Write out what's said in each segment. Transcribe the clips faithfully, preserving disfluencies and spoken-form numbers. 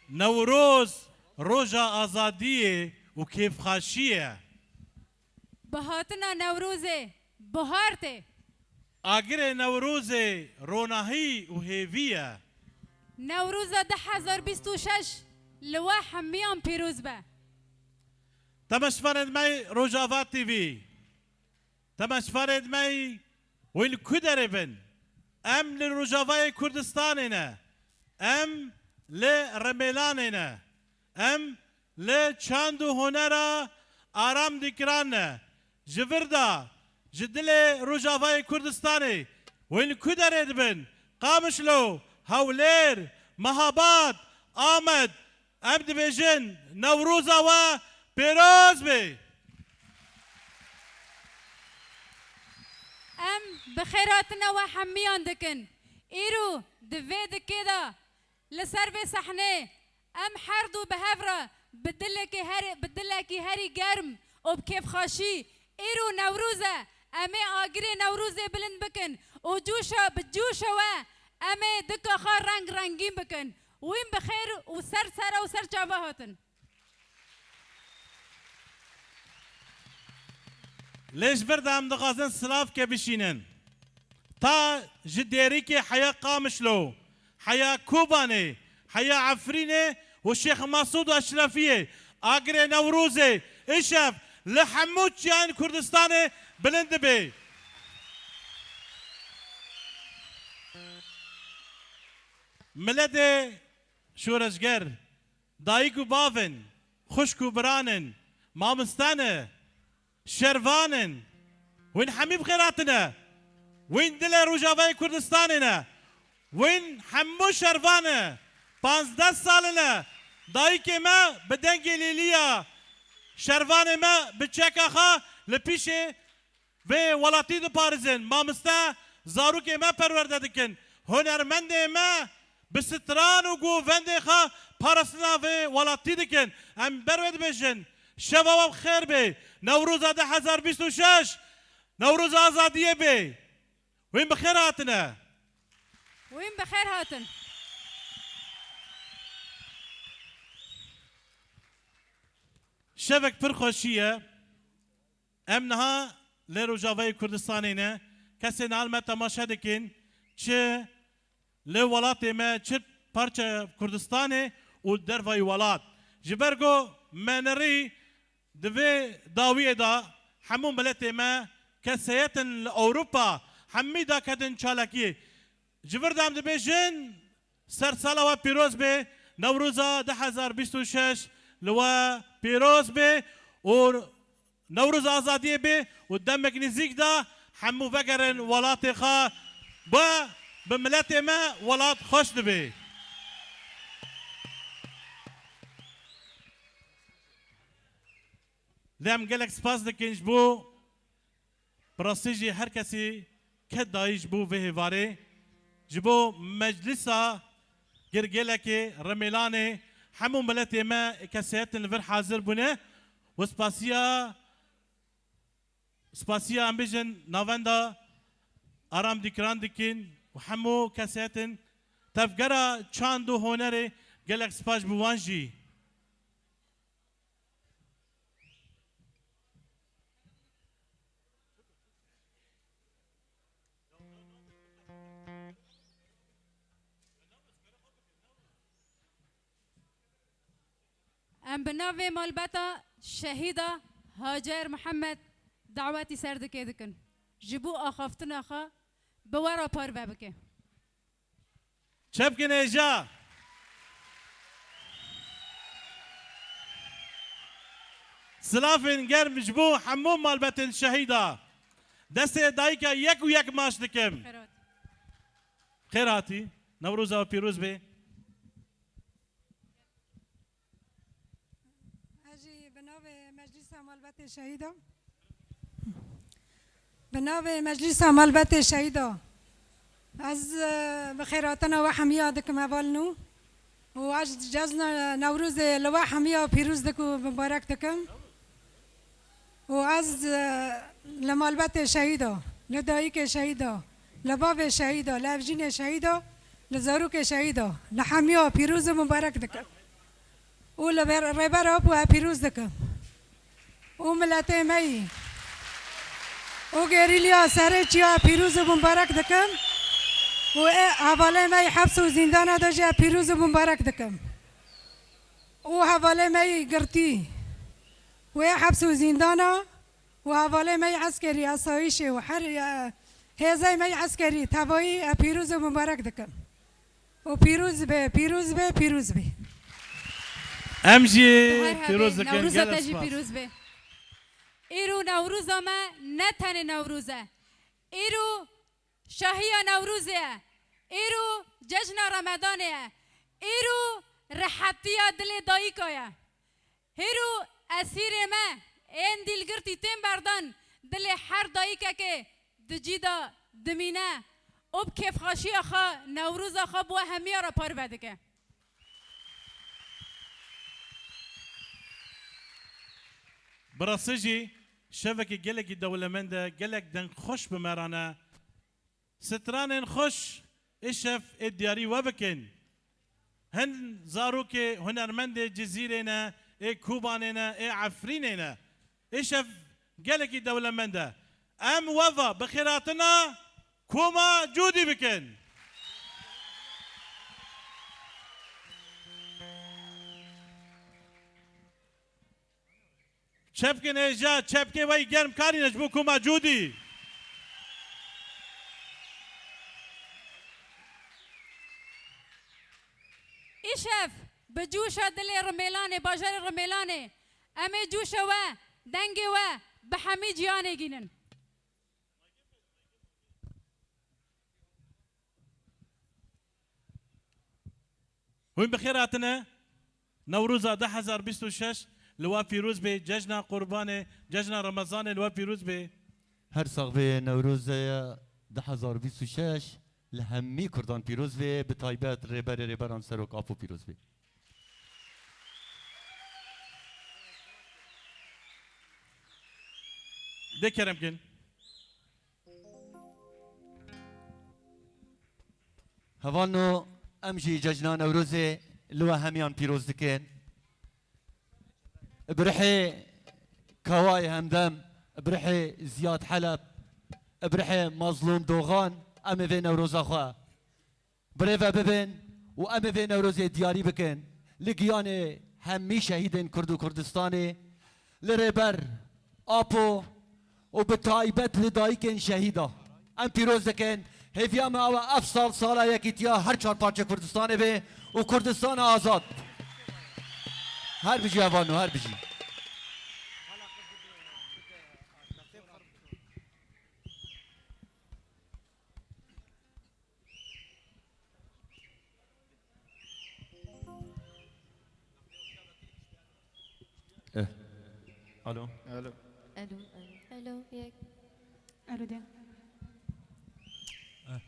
Newroz roja azadiyê û kêfxaşiyê ye. Bi hatina Newrozê bihar tê. Agirê Newrozê ronahî û hêvî ye. Newroza du hezar bîst û şeş li we hemiyan pîroz be. Temaşevanên me Rojava T V. Temaşevanên me, wê li ku derê bin? Em li Rojavayê Kurdistanê ne. Em li Remêlanê ne. Em li çand û hunera Aram Dîkiran ne. Ji vir de, ji dilê Rojavayê Kurdistanê, wê li ku derê dibin? Qamişlo, Hewlêr, Mehabad, Amed, Em dibêjin, Newroza we pêroz be. Em bi xêrhatina we hemiyan dikin. Îro di vê dikê de li ser vê sehnê em her du bi hev re bi dilekê herî, bi dilekî herî germ û bi kêfxweşî îro Newroz e. Em ê agirê Newrozê bilind bikin û coşa, bi coşa we em ê dika xwe reng rengîn bikin. Wîn bi xêr û ser sere û ser çava hatin. Lê ji vir de em dixwazin silavke bişînin. Ta ji Dêrikê heya Qamişlo, heya Kobanê, heya Efrînê û Şêx Mesûd Eşrefiyê, agirê Newrozê, îşev li hemû çiyayên Kurdistanê bilind dibe. Miletê şoreşger, dayik û bav in, xwişk û biran in, mamoste ne, şervan in. Wîn hemî bi xêr hatine. Wîn dilê Rojavayê Kurdistanê ne. Wîn hemû şervan e. Panzdeh sal in e. Dayikê me bi dengê lîlî ya. Şervanê me bi çeka xwe li pîşê vê welatî diparizin. Mamoste zarokê me perwerde dikin. Hunermendê me bi stran û govendê xwe parastina vê welatî dikin. Em ber wê dibêjin. Şeva we bi xêr bê. Newroza du hezar bîst û şeş, Newroza azadiyê bê. Wîn bi xêr hatine. Wîn bi xêr hatin. Şevek pir xweşî ye. Em niha li Rojavayê Kurdistanê ne. Kesên niha li me temaşe dikin, çi li welatê me, çi parçe Kurdistanê û dervayî welat. Ji ber ku me nerî di vê dawiyê de hemû miletê me keseyetin li Ewropa, hemî daketin çalakiyê. Ji vir de em dibêjin, sersala we pîroz be, Newroza du hezar bîst û şeş li we pîroz be û Newroza azadiyê be û demek nêzîk de hemû vegerin welatê xwe, be bi miletê me welat xweş dibe. Lê em gelek spas dikin ji bo Bi rastî jî her kesî ked dayî ji bo vê hêvarê, ji bo Meclisa Girgêlekê Remêlanê, hemû miletê me ê keseyetin li vir hazir bûne û spasiya, spasiya em bêjin navenda Aram Dîkiran dikin û hemû keseyetin tevgera çand û hunerê, gelek spas ji bo wan jî. Em bi navê malbata şehîda Hacer Mihemed dawetî ser dikê dikin. Ji bo axaftina xwe bi we re parve bike. Çepkin hêja. Silafên germ ji bo hemû malbetên şehîda. Destê dayika yek û yek maç dikim. Xêr hatî. Xêr hatî. Newroza we pîroz be. Ez jî bi navê Meclîsa Malbetê Şehîda, bi navê Meclîsa Malbetê Şehîda, ez, e, bi xêrhatina we hemiya dikim hevalin û, û ez cezna Newrozê li we hemiya pîroz dikim û mibarek dikim. Û ez, e, li malbetê şehîda, li dayikê şehîda, li bavê şehîda, li evjînê şehîda, li zarokê şehîda, li hemiya pîroz û mibarek dikim. û li ber Rêber Apo ez pîroz dikim. Û miletê me yî. Û gerîlya Serê Çiya pîroz û mimbarek dikim. Û ê hevalê me yî heps û zîndana de jî pîroz û mimbarek dikim. Û hevalê me yî girtî. Wê heps û zîndana û hevalê me yî eskerî, asayîşê û her, e, hêzay me yî eskerî tevayî e pîroz û mimbarek dikim. Û pîroz be, pîroz be, pîroz be. Em jî Her hebê, pîroz dikin, Newroza gelek te jî spas. Pîroz be. Îro Newroza me ne tenê Newroz e. Îro şahiya Newrozê ye. Îro cejna Remedanê ye. Îro rehetiya dilê dayika ye. Hêro esîrê me ên dîlgirtî tên berdan, dilê her dayikekê di cî de dimîne û bi kêfxweşiya xwe Newroza xwe bi we hemiya re parve dike. Bi rastî jî şevekî gelekî dewlemend e, gelek deng xweş bi me re ne. Stranên xweş îşev ê diyarî we bikin. Hin zarokê hunermendê Cizîrê ne, ê Kobanê ne, ê Efrînê ne. Îşev gelekî dewlemend e. Em we ve bi xêrhatina koma Cûdî bikin. Çepkin hêja, çepkê we yî germ karîne ji bo koma Cûdî. Îşev bi coşa dilê Rimêlanê, bajarê Rimêlanê, em ê coşa we, dengê we bi hemî cîhanê gînin. Hûn bi xêr hatine. Newroza du hezar bîst û şeş li we pîroz bê. Cejna Qurbanê, cejna Remezanê li we pîroz bê. Her sax bê Newroza du hezar bîst û şeş li hemî Kurdan pîroz bê, bi taybet Rêberê Rêberan Serok Apo pîroz bê. Dê kerem kin. Hevalno, em jî cejna Newrozê li we hemiyan pîroz dikin. Bi rihê Kawayê Hemdem, bi rihê Ziyad Heleb, bi rihê Mazlûm Doxan, em ê vê Newroza xwe bi rê ve bibin û em ê vê Newrozê diyarî bikin. Li giyanê hemî şehîdên Kurd û Kurdistanê, li Rêber Apo û bi taybet li dayikên şehîda em pîroz dikin. Hêviya me ew e, ev sal sala yekîtiya her çar parçe Kurdistanê be û Kurdistana azad. Her bijî hevalno, her bijî. Eh. Alo. Alo. Alo, alo. Alo, yek. Alo, de. Eh.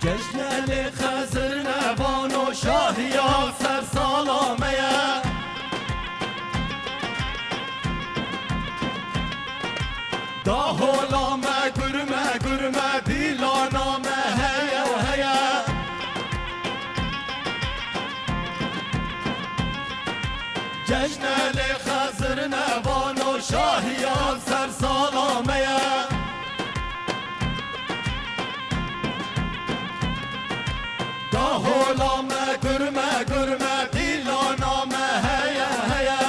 Cejnelê Xezir Nevano şahiya sersala me ye. Dahola me, gurme, gurme, dîlana me heye û heye. Cejnelê Xezir Nevano şahiya sersala me ye. Dahola me, gurme, gurme, dîlana me heye, heye.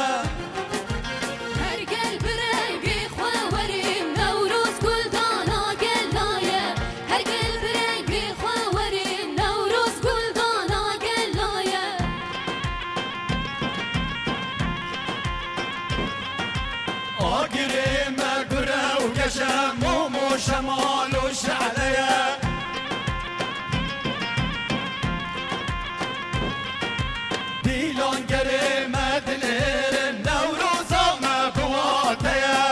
Her gel bi rengê xwe werê, Newroz guldana gela ye. Her gel bi rengê xwe werê, Newroz guldana gela ye. Şem û mû şemal û şe'leye. Dîlan gerê me dilêrin, Newroza me bi wateye.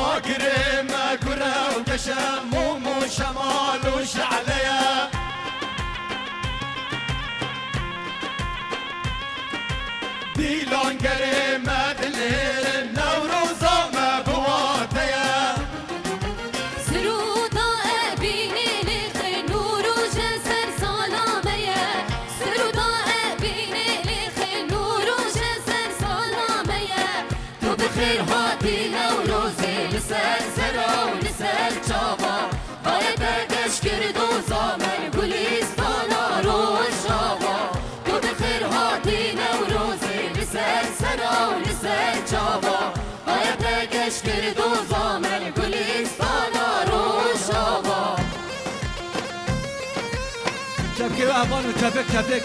Agirê me gure û geşe, mûm û şemal û şe'leye. Dîlan gerê me dilêrin, Newroza me bi wateye. Siroda e bînê lêxê, Nûrûje ser sala me ye. Siroda e bînê lêxê, Nûrûje ser sala me ye. Tu bi xêr hatî Newrozê, li ser sera û li ser çava. Vaye te geş kir doza me, Gulîstana Rojava. Tu bi xêr hatî Newrozê, li ser sera û li ser çava. Vaye te geş kir doza me, Gulîstana Rojava. Çepkê ve hevalno, çepik, çepik.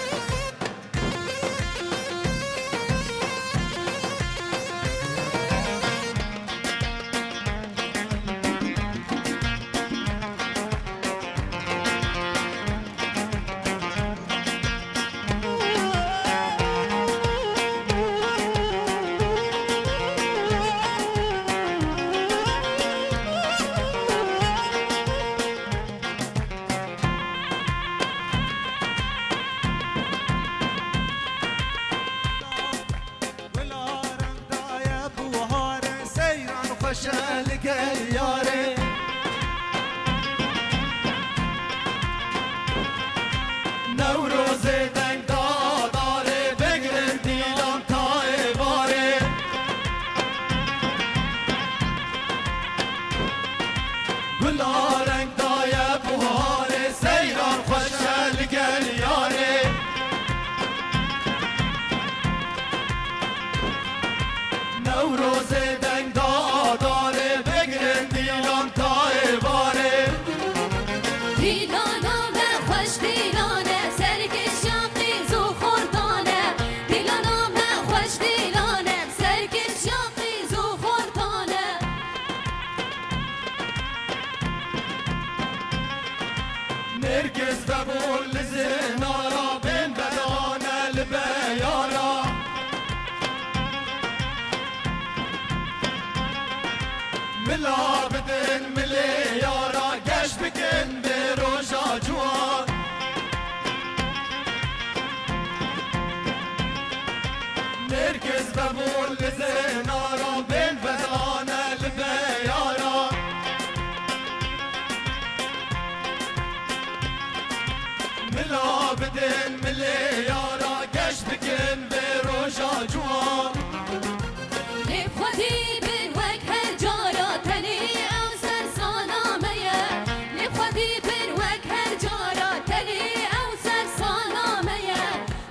Wila reng daye buharê, seyran xweş e li gel yarê. Newrozê deng da darê, bigirin dîlan tayê barê. Gula reng daye buharê, seyran xweş e li gel yarê. Newrozê deng da darê, bigirin dîlan tayê barê. Dîlana me xweş dîlan e, serkêşiya qîz û xortan e. Dîlana me xweş dîlan e, serkêşiya qîz û xortan e. Nêrgiz vebûn li zinara, bên vedane li beyara. Mila bidin milê yara, geş bikin vê roja ciwan. Nêrgiz vebûn li zinara, bên vedane li beyara. Mila bidin milê yara, geş bikin vê roja ciwan. Lê xwedî bin wek her cara, tenê ew ser sala me ye. Lê xwedî bin wek her cara, tenê ew ser sala me ye.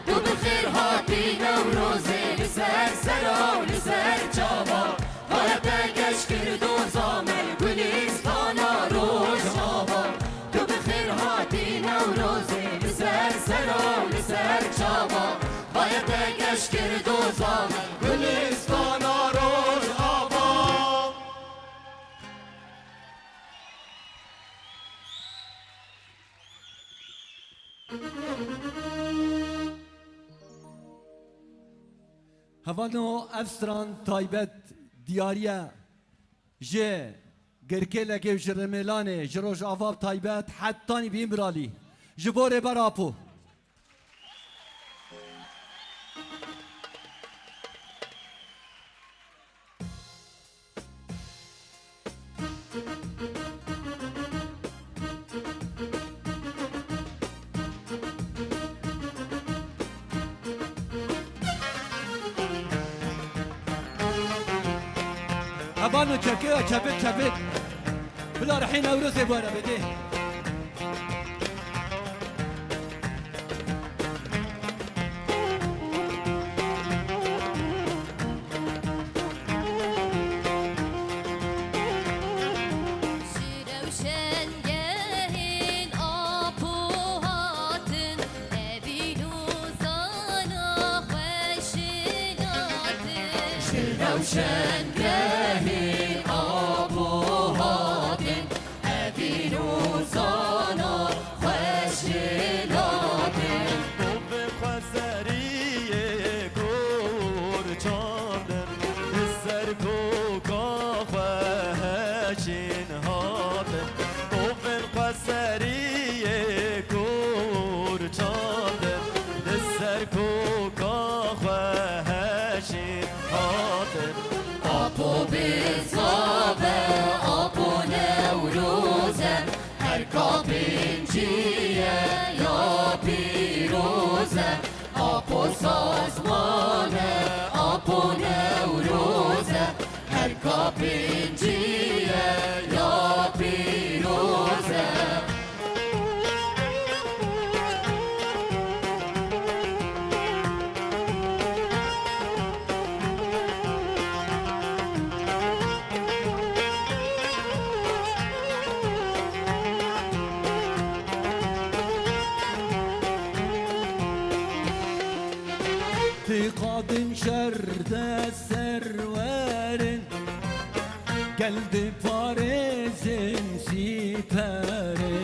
Tu bi xêr hatî Newrozê, li ser sera û li ser çava. Vaye te geş kir doza me, Gulîstana Rojava. Tu bi xêr hatî Newrozê, li ser sera û li ser çava. Vaye te geş kir doza me, Gulîstana Rojava. Hevalno, ev stran taybet diyariye ji Girkêlekê û ji Rimêlanê, ji Rojava bi taybet hetanî bi Îmralî. Ji bo Rêber Apo. Hebano çeke ya, çepik, çepik. Bila rihê Newrozê were bidê. Ji rewşengehên Apo hatin, Evîn û zana xweş natin. Şengehê apo hatin, evîn û zana xweş hilatin. Tovên xwezeriyê gor çandin, li ser koka xwe heşîn hatin. Tovên xwezeriyê gor çandin, li ser koka xwe heşîn hatin. Apo bizave, apo Newroz e, her kapînciye ya pîroz e. Apo sazman e, apo Newroz e, her kapînciye ya pîroz e. Ti qadin şer de serwerin, gel diparêzin sîperê.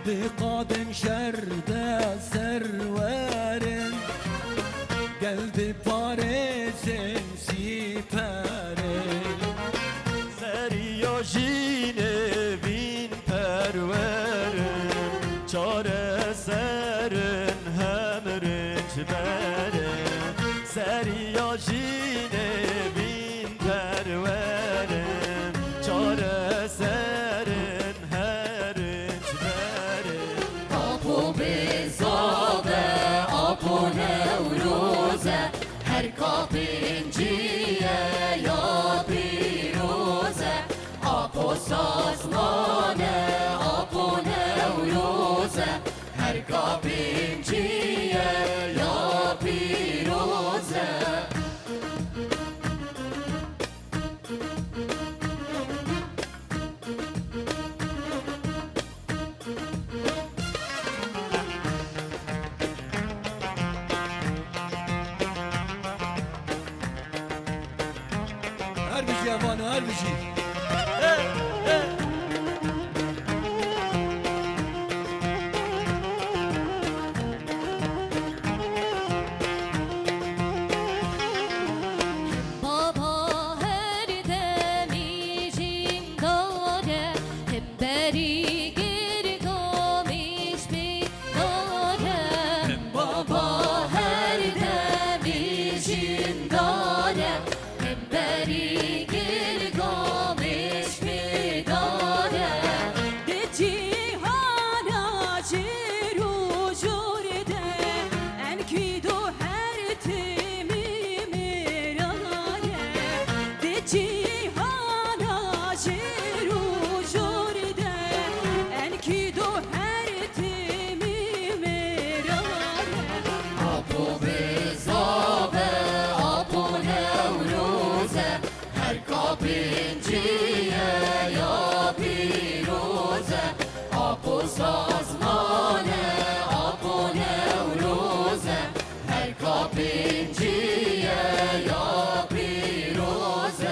Di qadin şer de serwerin, gel diparêzin sîperê. Zeriya jînê vîn perwerin, çareserin hem rinc berin. Zeriya jînê vîn perwerin, çareserin her rinc berin. Apo bizave, apo Newroz e, her kapînciye ya pîroz e. Apo sazman e, apo Newroz e, her kapînciye ya pîroz e. Her bijî Evano, her bijî. Baba her demî jîndar e, hemberî Gilgamîş bîdar e. Baba her demî jîndar e, hemberî Gilgamîş bîdar e. Di cîhana jêr û jûr de, Enkîdo her timî mêran e. Di cîhana jêr û jûr de, Enkîdo her timî mêran e. Apo bizave, apo Newroz e, her kapînciye ya pîroz e. Apo sazman e, apo Newroz e, her kapînciye ya pîroz e.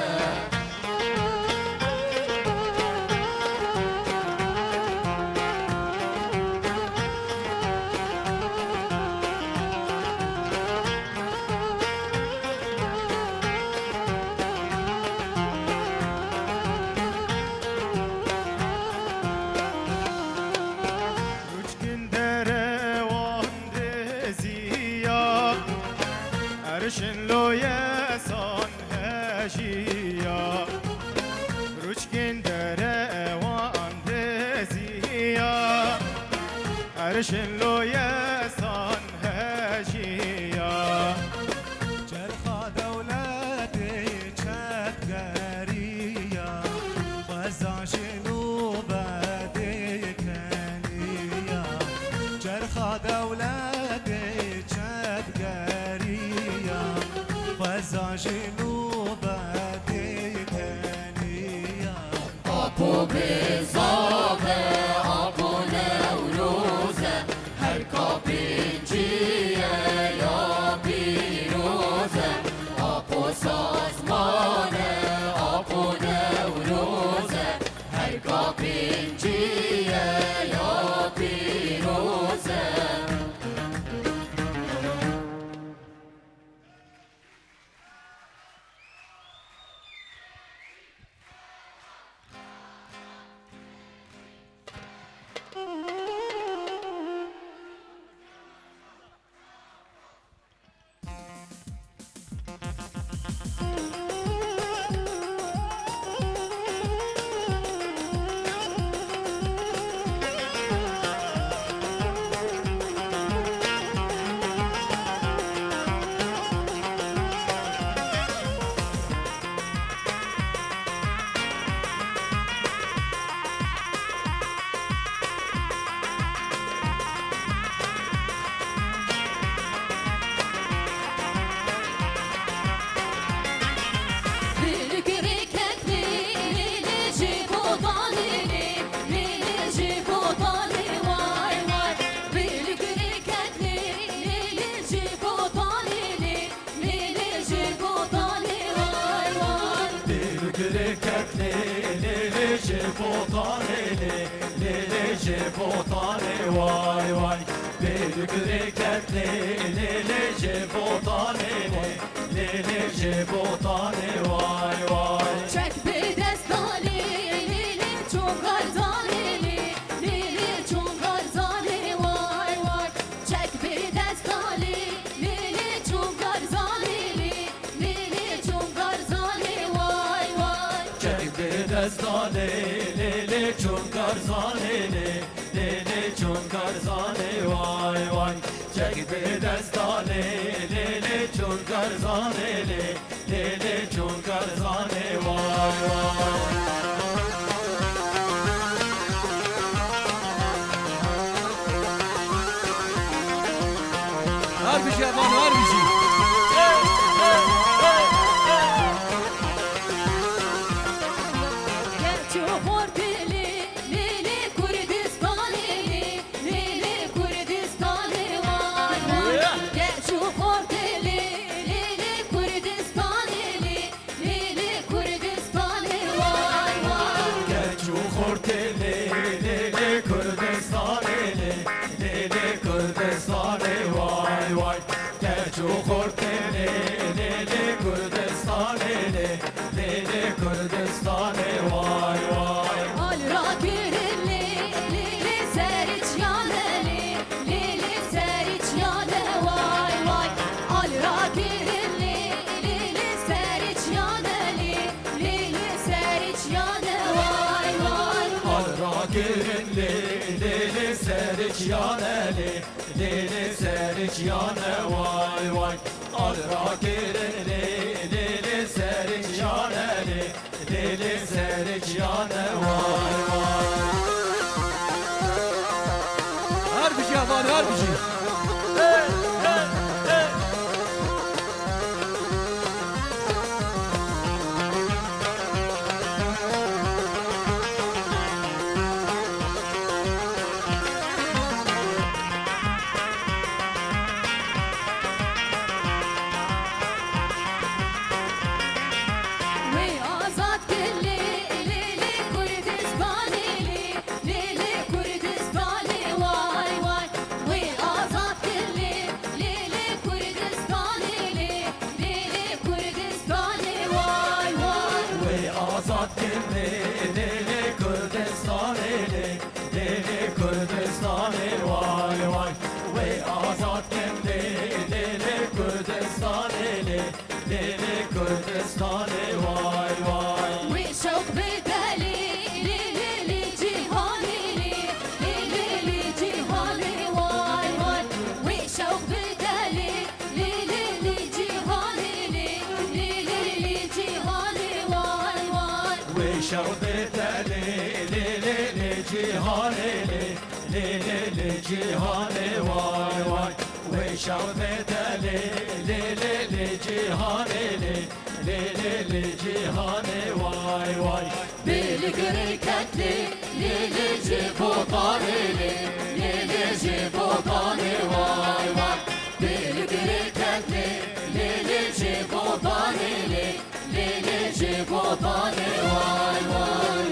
Rûçkin derewan rêziya, erşin loyesan hejiya. Rûçkin derewan rêziya, erşin loyesan hejiya. Çerxa dewletê çepgeriya, xwezan ji nû bedê keniya. Çerxa dewletê çepgeriya, xwezan ji nû bedê keniya. Apo bizave, apo Newroz e, her kapînciye ya pîroz e. Apo saz Botanê vay vay, bêlûkirê ket lê lê lê jê botanê lê, lê lê jê botanê vay vay. Çek bi desta lê lê lê çongar zanê lê, lê lê çongar zanê vay vay. Çek bi desta lê lê lê çongar zanê lê, lê lê çongar zanê vay vay. Çek bi desta lê lê lê çongar zanê lê, lê lê çongar zanê vay vay. Çek bi desta lê lê lê çongar zanê lê, lê lê çongar zanê vay vay. Her bijî Evano, her bijî. Geç û xortê lê, lê lê Kurdistanê lê, lê lê Kurdistanê vay vay. Geç û xortê lê, lê lê Kurdistanê lê, lê lê Kurdistanê vay vay. Keç û xortê lê, lê lê Kurdistanê lê, lê lê Kurdistanê vay vay. Keç û xortê lê, lê lê Kurdistanê lê, lê lê Kurdistanê vay vay. Al rakirin lê, lê lê Seriçyane lê, lê lê Seriçyane vay vay. Al rakirin lê, lê lê Seriçyane lê, lê lê Seriçyane vay vay. Al rakirin lê, lê lê Seriçyane lê, lê lê Seriçyane vay vay. Al rakirin lê, lê lê Seriçyane lê, lê lê Seriçyane vay vay. Her bijî Evano, her bijî. Wê azad kin lê, lê lê Kurdistanê lê, lê lê Kurdistanê vay vay. Wê azad kin lê, lê lê Kurdistanê lê, lê lê Kurdistanê vay vay. Wê azad kin lê, lê lê Kurdistanê lê, lê lê Kurdistanê vay vay. Wê azad kin lê, lê lê Kurdistanê lê, lê lê Kurdistanê vay vay. Wê şewq bide lê, lê lê lê cîhanê lê, lê lê lê cîhanê vay vay. Wê şewq bide lê, lê lê lê cîhanê lê, lê lê lê cîhanê vay vay. Wê şewq bide lê, lê lê lê cîhanê lê, lê lê lê cîhanê vay vay. Wê şewq bide lê, lê lê lê cîhanê lê, lê lê lê cîhanê vay vay. Bêlûkirê ket lê, lê lê jê botanê lê, lê lê jê botanê vay vay. Bêlûkirê ket lê, lê lê jê botanê lê, lê lê jê botanê vay vay.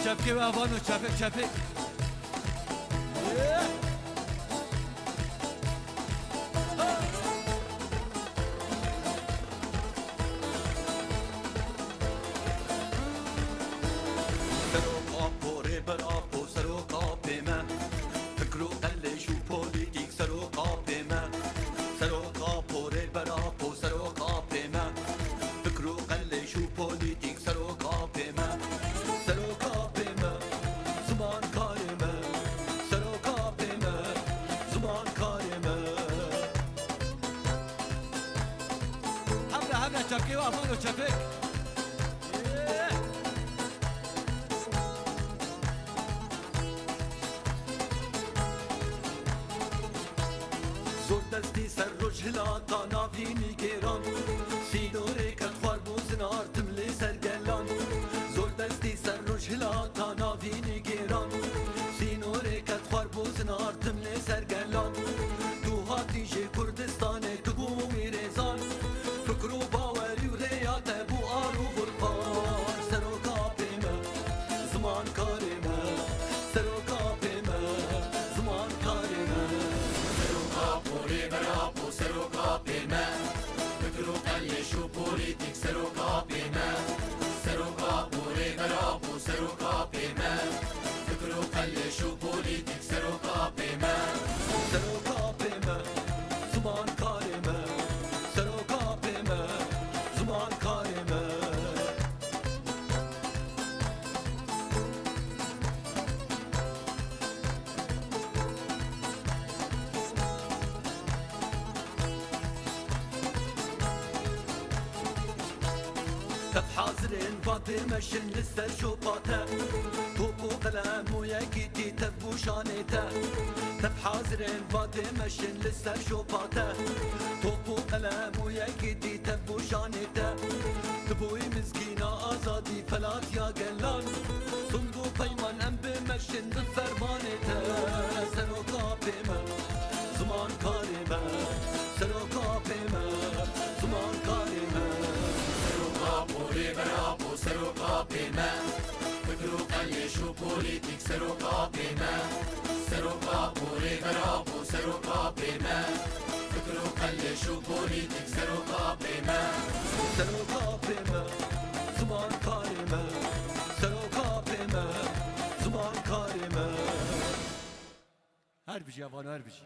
Çepkê we vano çepik çepik. Serok Apo, Rêber Apo, Serok Apê me. Fikr û qeleş û polîtîk Serok Apê me. Serok Apo, Rêber Apo, Serok Apê me. Fikr û qeleş û polîtîk Serok Apê me. Serok Apê me, ziman karê me. Serok Apê me, ziman karê me. Hemle hemle çepkê we vano çepik. Zor destî ser roj hilata navî nîgêran. Sînorê qet xwar bû zinar tim lê ser gelan. Zor destî ser roj hilata navî nîgêran. Sînorê qet xwar bû zinar tim lê ser gelan. Tu hatî ji Kurdistanê tu bû wî rêzan. Fikr û bawerî û rêya te bû ar û xurpar. Serok Apê me, ziman karê me. Serok Apê me, ziman karê me. Serok Apo, Rêber Apo, Serok Apê me. Fikr û qeleş û polîtîk Serok Apê me. Serok Apo, Rêber Apo, Serok Apê me. Fikr û qeleş û polîtîk Serok Apê me. Serok Apê me, ziman karê me. Serok Apê me, ziman karê me. Tev hazirên vatê meşin li ser şopa te. Top û qelem û yekîtî tev bû şanê te. Tev hazirên vatê meşin li ser şopa te. Top û qelem û yekîtî tev bû şanê te. Tu bûyî mizgîna azadî, felatiya gelan. Sund û peyman em bimeşin bi fermanê te. Serok Apê me, ziman karê me. Serok Apê me, ziman karê me. Serok Apo, Rêber Apo, Serok Apê me. Fikr û qeleş û polîtîk Serok Apê me. Serok Apo, Rêber Apo, Serok Apê me. Fikr û qeleş û polîtîk Serok Apê me. Serok Apê me, ziman karê me. Serok Apê me, ziman karê me. Her bijî, evano her bijî.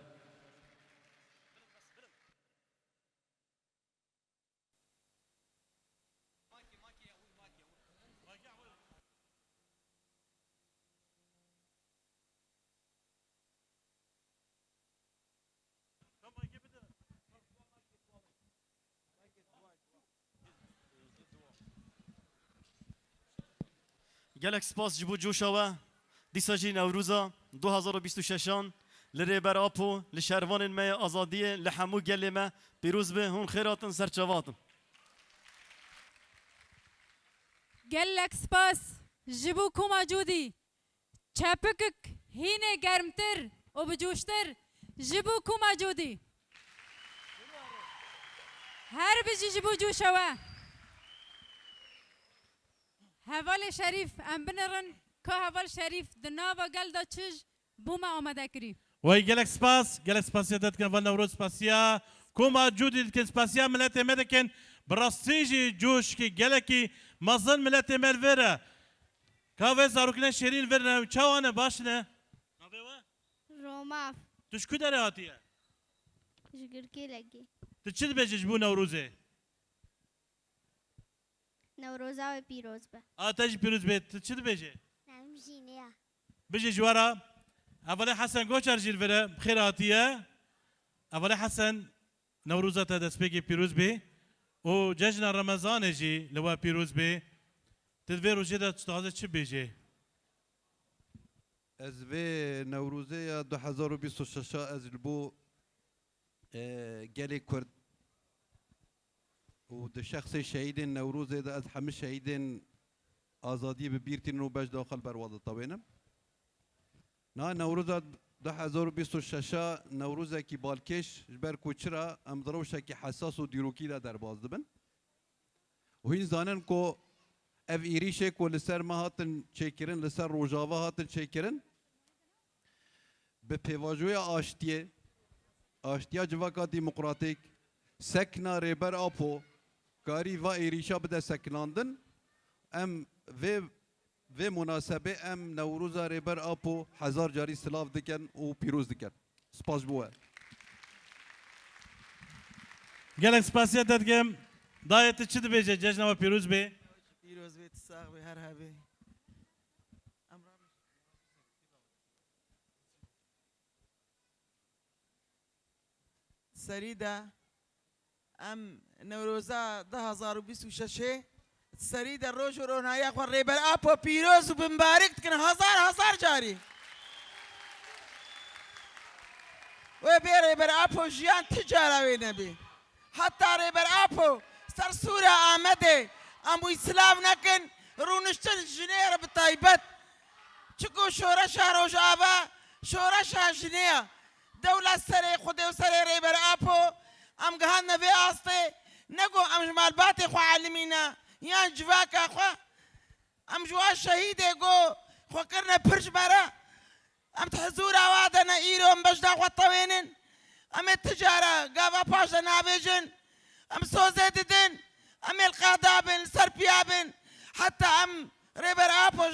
Gelek spas ji bo coşa we. Dîsa jî Newroza du hazar û bîst û şeşan li Rêber Apo, li şervanên me yê azadiyê, li hemû gelê me pîroz be. Hûn xêr hatin, ser çava hatin. Gelek spas ji bo Koma Cûdî. Çepikik hînê germtir û bicoştir ji bo Koma Cûdî. Her bijî ji bo coşa we. Hevalê Şerîf, em binirin ka heval Şerîf di nava gel de çi ji bo me amade kirî. Wey gelek spas, gelek spasiya te dikin, heval Newroz spasiya Koma Cûdî dikin, spasiya miletê me dikin. Bi rastî jî coşkî gelekî mezin miletê me li vir e. Ka vê zarokine şêrîn vir ne, çawa ne, baş ne? Navê we? Romav. Tu ji ku derê hatiye? Ji Girkêlekê. Tu çi dibêjî ji bo Newrozê? Newroza we pîroz be. A te jî pîroz be. Tu çi dibêjî? Navê min Jîne ya. Bijî ji we re. Hevalê Hesen Goçer jî li vir e. Bi xêr hatiye. Hevalê Hesen, Newroza te destpêkê pîroz bê û cejna Remezanê jî li we pîroz bê. Tu di vê rojê de tu dixwazî çi bêjê? Ez vê Newrozê ya du hezar û bîst û şeş a ez li bo, e, gelê Kurd û di şexsê şehîdên Newrozê de ez hemî şehîdên azadiyê bi bîr tînin û beş daxil ber wan ditewênim. Na Newroza du hezar û bîst û şeş a Newrozekî balkêş, ji ber ku çira em di rewşekî hesas û dîrokî de derbas dibin. Û hîn zanin ku ev êrîşê ku li ser me hatin çêkirin, li ser Rojava hatin çêkirin, bi pêvajoya aştiyê, aştiya civaka demokratîk, sekna Rêber Apo karî va êrîşa bide sekinandin, em vê, vê munasebê em Newroza Rêber Apo hezar carî silav dikin û pîroz dikin. Spas ji bo we. Gelek spasiya te dikim. Dayê, tu çi dibêje? Cejna we pîroz bê. Pîroz bê, tu sax bî, her hebî. Em ra-, serî de em Newroza du hazar û bîst û şeşê serî de roj û ronahiya xwe Rêber Apo pîroz û bimbarik dikin hezar hezar carî. Wê bê Rêber Apo jiyan ti cara wê nebê. Heta Rêber Apo ser sûra Amedê em wî silav nekin, rûniştin jinê re bi taybet. Çiko şoreşa Rojava, şoreşa jinê ye. Dewla serê Xwedê û serê Rêber Apo, em gihandine vê astê, ne ku em ji malbatê xwe elimîne, yan civaka xwe. Em ji wan şehîdê ku xwe kirine pir ji me re, em di hizûra wa de ne, îro em bejna xwe tewênin. Em ê ti cara gava paş de navêjin. Em sozê didin. Em ê li qada bin, li ser piya bin. Heta em Rêber Apo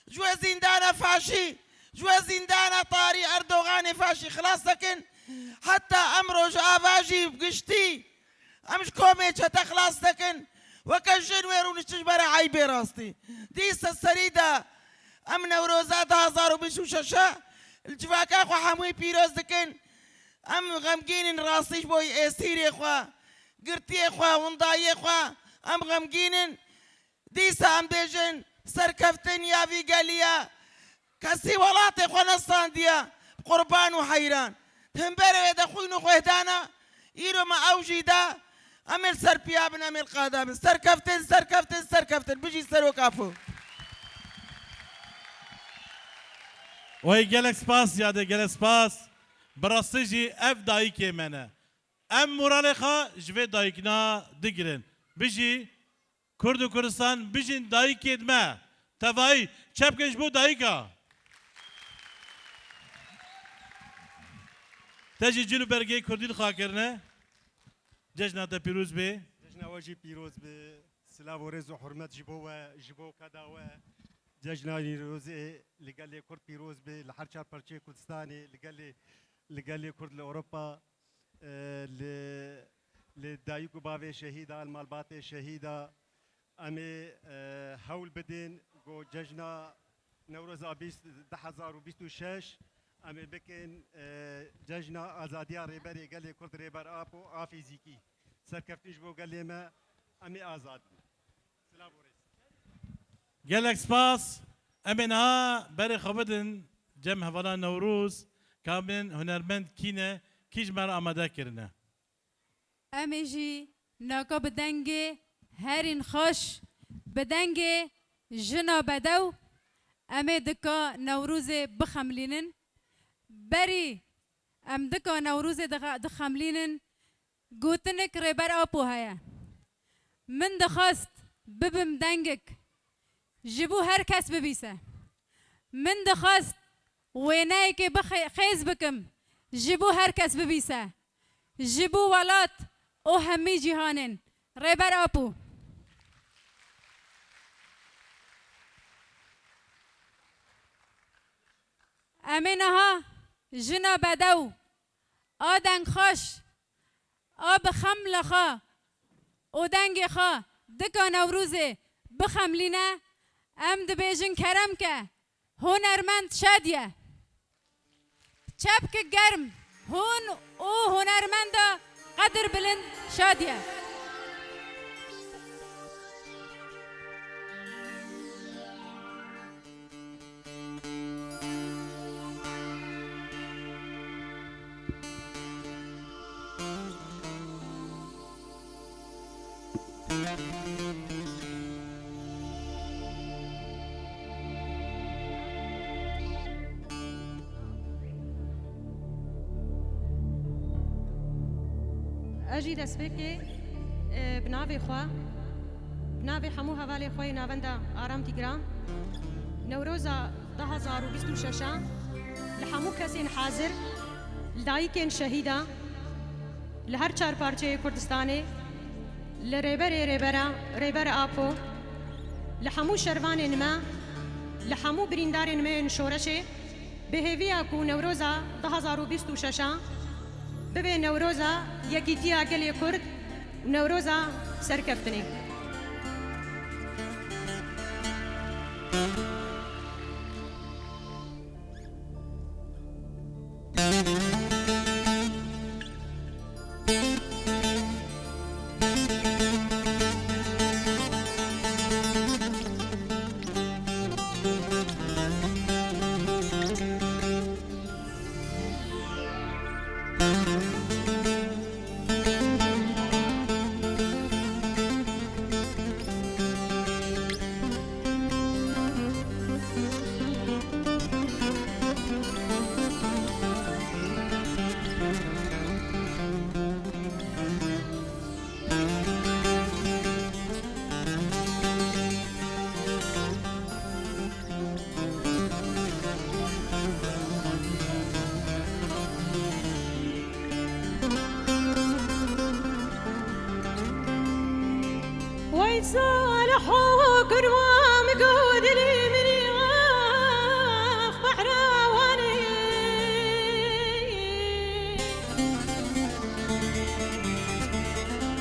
ji wê zîndana faşî, ji wê zîndana tarî Erdoganê faşî xilas dikin. Heta em Rojava jî bi giştî em ji komê çete xilas dikin. Weke jin wê rûniştin ji me re eybê rastî. Dîsa serî de em Newroza du hazar û bîst û şeş e li civaka xwe hemûyî pîroz dikin. Em xemgîn in rastî ji bo êsîrê xwe, girtiyê xwe, windayiyê xwe. Em xemgîn in. Dîsa em bêjin, serkeftin ya vî gelî ye. Kesî welatê xwe nestandiye, qurban û heyran. Di hemberê wê de xwîn û xwêhdana, îro me ew jî da, em ê li ser piya bin, em ê li qada bin. Serkeftin, serkeftin, serkeftin. Bijî Serok Apo. Wey gelek spas, yadê gelek spas. Bi rastî jî ev dayikê me ne. Em moralê xwe ji vê dayikna digirin. Bijî Kurd û Kurdistan, bijîn dayikên me. Tevayî, çep kin ji bo dayika. Te jî cil û bergê Kurdî li xwe kirine. Cejna te pîroz bê. Cejna we jî pîroz be. Silav û rêz û hurmet ji bo we, ji bo keda we. Cejna Nîrozê li gelê Kurd pîroz be, li her çar parçeyê Kurdistanê, li gelê, li gelê Kurd li Ewropa. E, li, li dayik û bavê şehîda, li malbatê şehîda, em ê, e, hewl bidin ku cejna Newroza bîst, du hezar û bîst û şeş, em ê bikin, e, cejna azadiya Rêberê Gelê Kurd Rêber Apo a fîzîkî. Serkeftin ji bo gelê me, em ê azad bin. Silav û rêz. Gelek spas. Em ê niha berê xwe bidin cem hevala Newroz, ka bên hunermend kî ne, kî ji me re amade kirine. Em ê jî naka bi dengê herîn xweş, bi dengê jina bedew, em ê dika Newrozê bixemlînin. Berî em dika Newrozê dixe-, dixemlînin, gotinek Rêber Apo heye. Min dixwest bibim dengek ji bo her kes bibîse. Min dixwest wêneyekê bixê-, xêz bikim, ji bo her kes bibîse. Ji bo welat û hemî cîhanên. Rêber Apo. Em ê niha jina bedew, a dengxweş, a bi xemla xwe û dengê xwe dika Newrozê bixemlîne, em dibêjin kerem ke, hunermend şad ye. Çepke germ, hûn û hunermenda qedirbilind şad ye. Ez jî destpêkê, e, bi navê xwe, Navê hemû hevalê xwe yê navenda Aram Tîgran, Newroza du hazar û bîst û şeş a li hemû kesên hazir, li dayikên şehîda, li her çar parçeyê Kurdistanê, li Rêberê Rêbera, Rêber Apo, li hemû şervanên me, li hemû birîndarên me yên şoreşê, bi hêviya ku Newroza du hazar û bîst û şeş a bibe Newroza yekîtiya gelê Kurd û Newroza serkeftinê. Wey Saliho kurwa min got dilê min î ax behra wan e.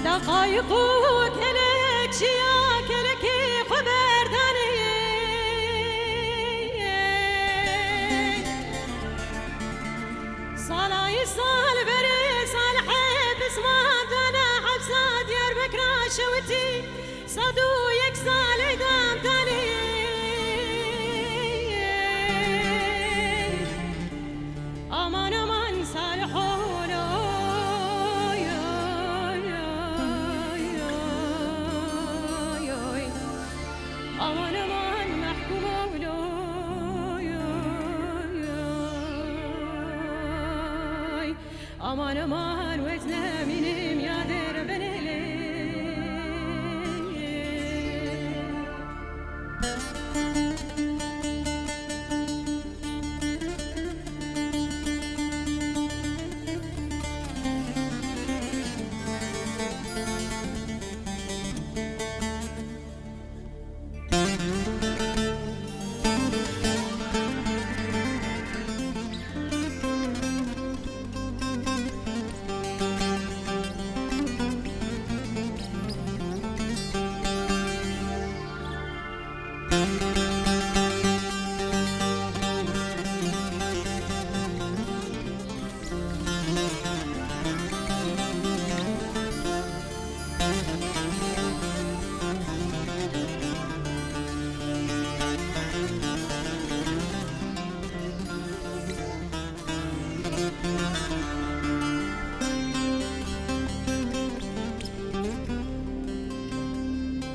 Deqayîq û kelek çiya kelekê xwe berdanê. Salay sal berê Salihê pismandana hepsa Diyarbekira şewitî sed û yek salê damdanê. Aman aman Saliho loy, oy, oy, oy, oy. Aman aman mehkûmo loy, oy, oy, oy. Aman aman wez nemînim ya der benelê.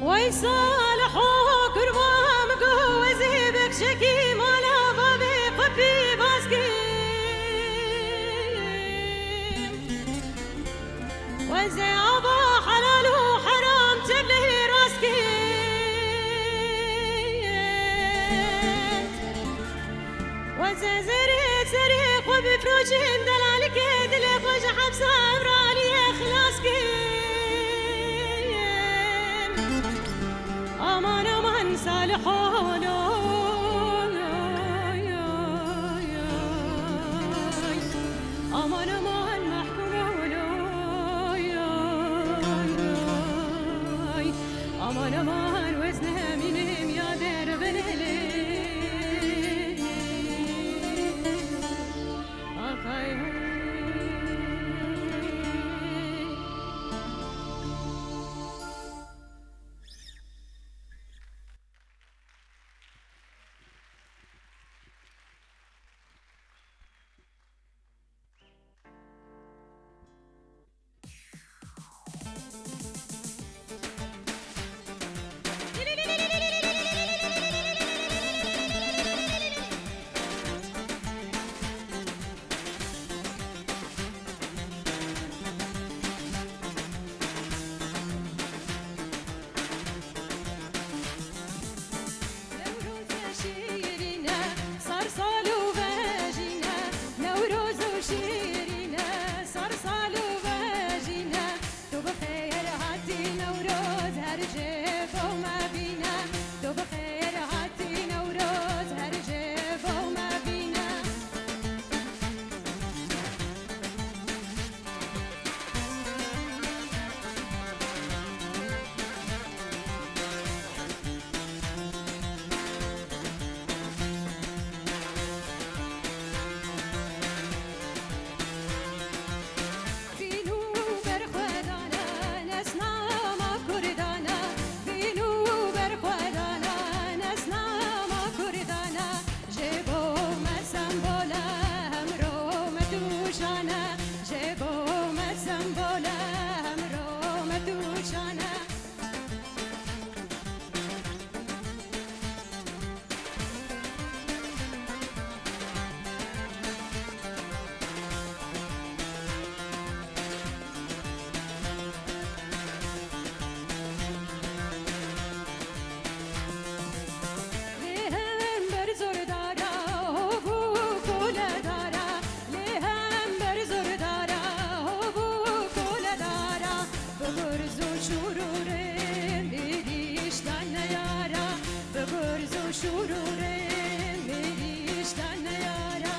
Wey Saliho kurwa min got ez ê bexşekî mala bavê xwe pîvaz kim. Weze ava helal û heram tevlê rast kim. Weze zerê serê xwe bifroşim, delalikê dilê xwe ji hepsa Ewraniyê xilas kim. Aman aman Saliho loy, oy, oy, oy, oy. Aman aman mehkûmo loy, oy, oy. Aman aman wez nemînim ya der benelê. Axay. Rûrê mirîşka neyara.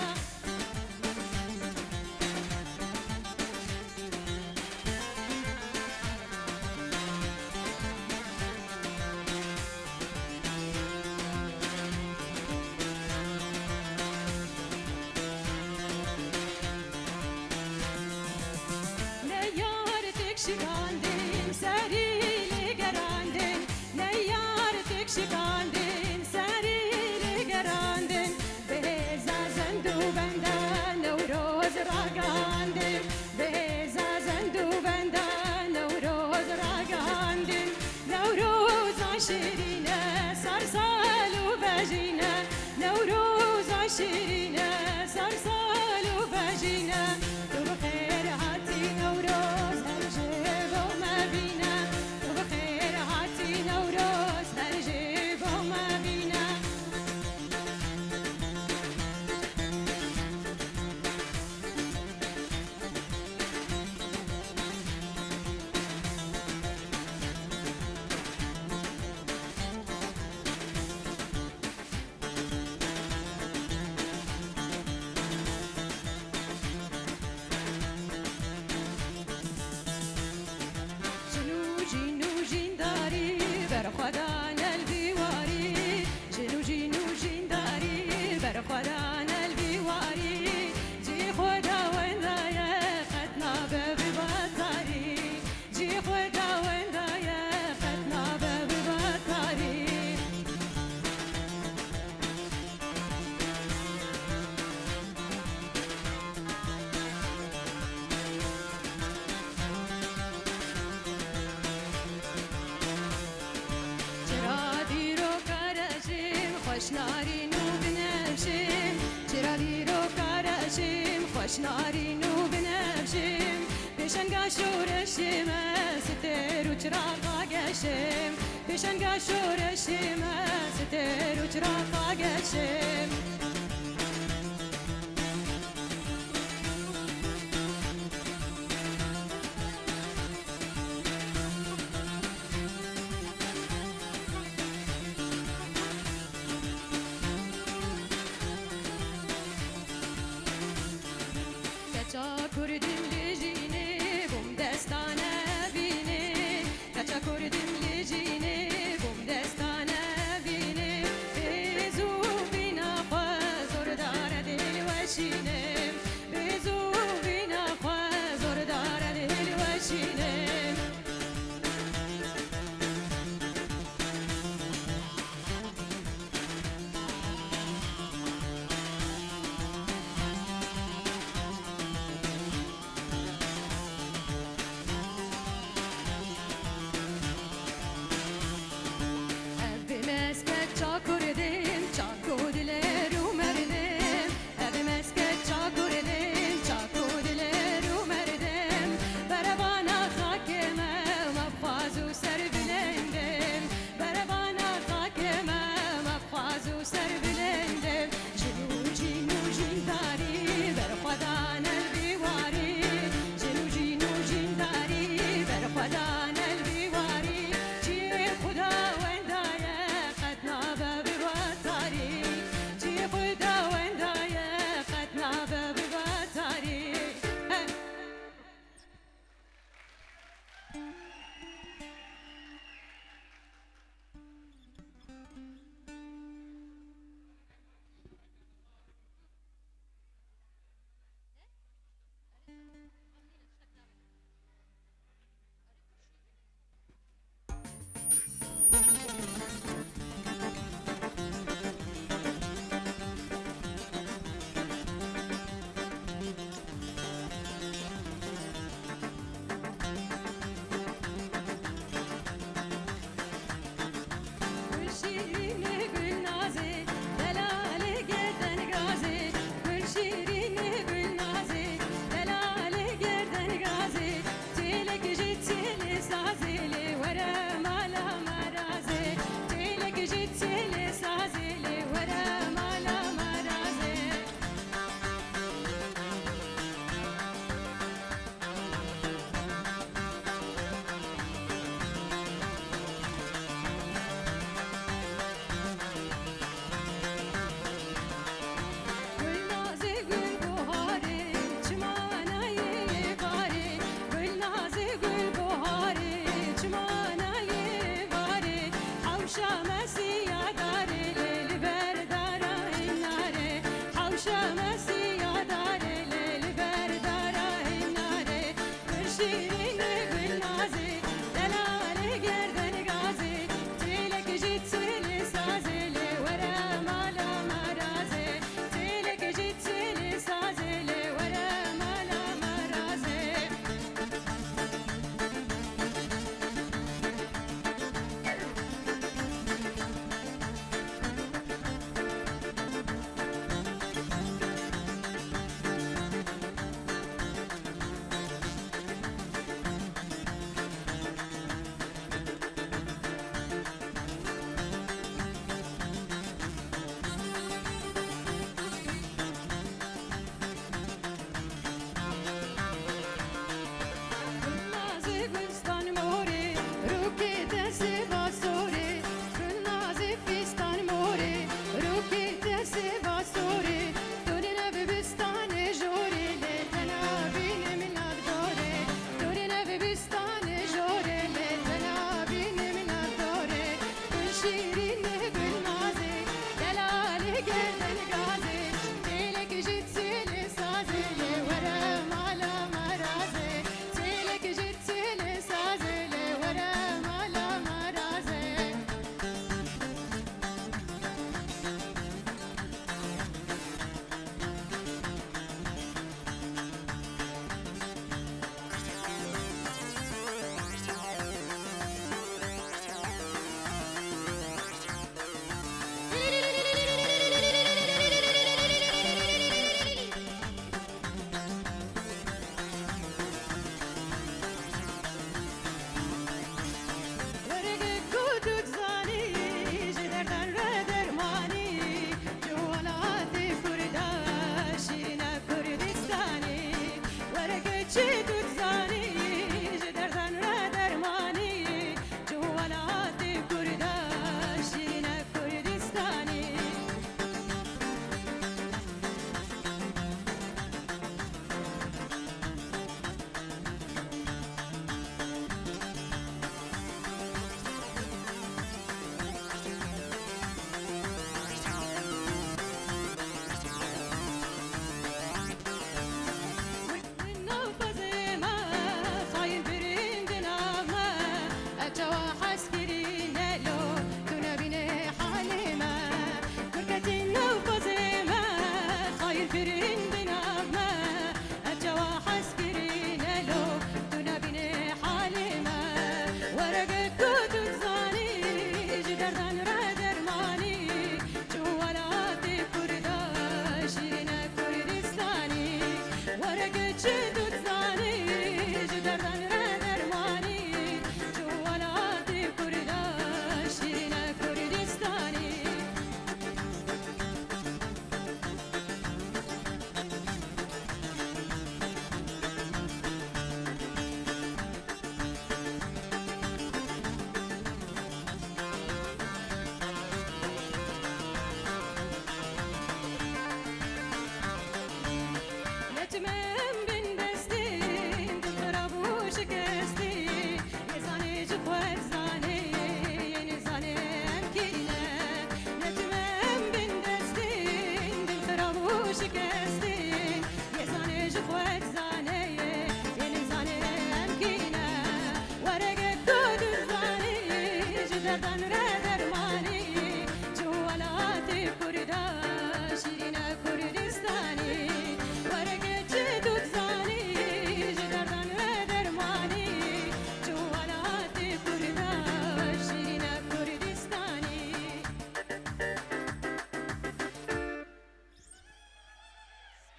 Ne yar tek şikandin, serî lê gerandin. Ne yar tek şikandin, serî lê gerandin. Bi hêza zend û benda Newroz ragandin. Bi hêza zend û benda Newroz ragandin. Newroza şirîne, ser sal û vejîne. Newroza şirîne, ser sal û vejîne. Tu bi xêr hatî Newroz, her jê bo me bîne. Tu bi xêr hatî Newroz, her jê bo me bîne. Jin û jîn û jîndarî, berxwedan el vî warî. Jin û jîn û jîndarî, berxwedan el vî warî. Cî xwe da wenda ye, qet nabe bi batarî. Cî xwe da wenda ye, qet nabe bi batarî. Çira dîroka rejim xweş narîn û binevşim. Çira dîroka rejim xweş narîn û binevşim. Pêşenga şoreşê me stêr û çiraqa geşim. Pêşenga şoreşê me stêr û çiraqa